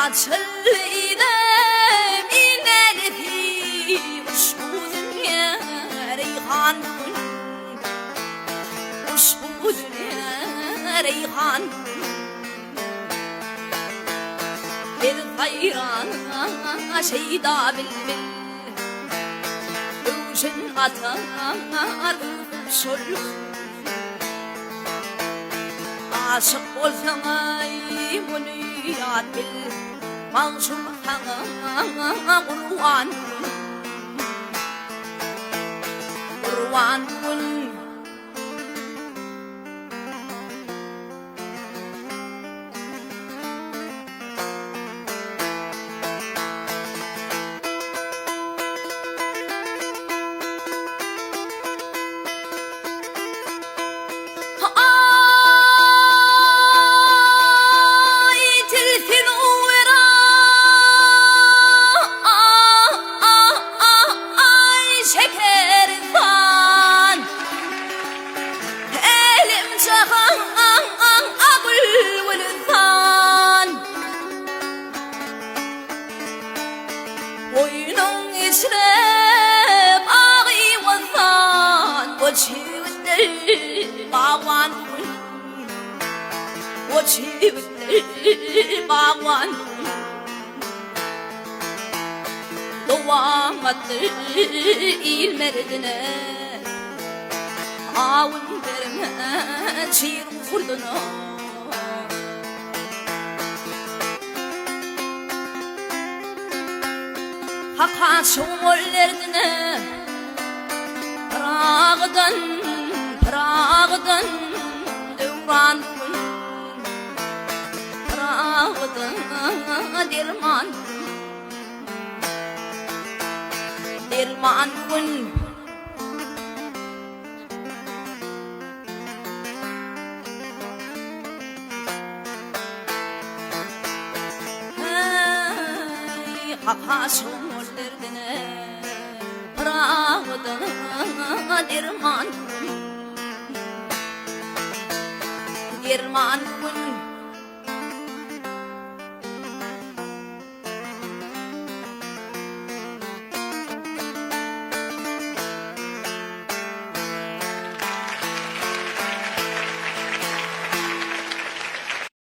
Açyldy idem ilmelisi, Uşbu dünýä reýhan bu gün. Uşbu dünýä reýhan bu gün. Bir saýran şeýda bilbil, Öwşün atar şol gün. Aşyk bolsaň aý muny ýat bil, Magşuk saňa gurban bu gün. Gurban bu gün. Aý tilsin Aý şekerizan Älem jahan gül gülüstan Goýnuň içre bagy bossan Goç ýigitler bagban bu gün Goç ýigitler bagban bu gün Dowamatdyr il merdine Awun berme çyr gurduna. Haka çuň ol derdine Pyragydan, Pyragydan döwran bu gün Pyragydan derman bu gün Derman bu gün. Heý, Haka şol derdine Pyragydan derman bu gün. Derman bu gün.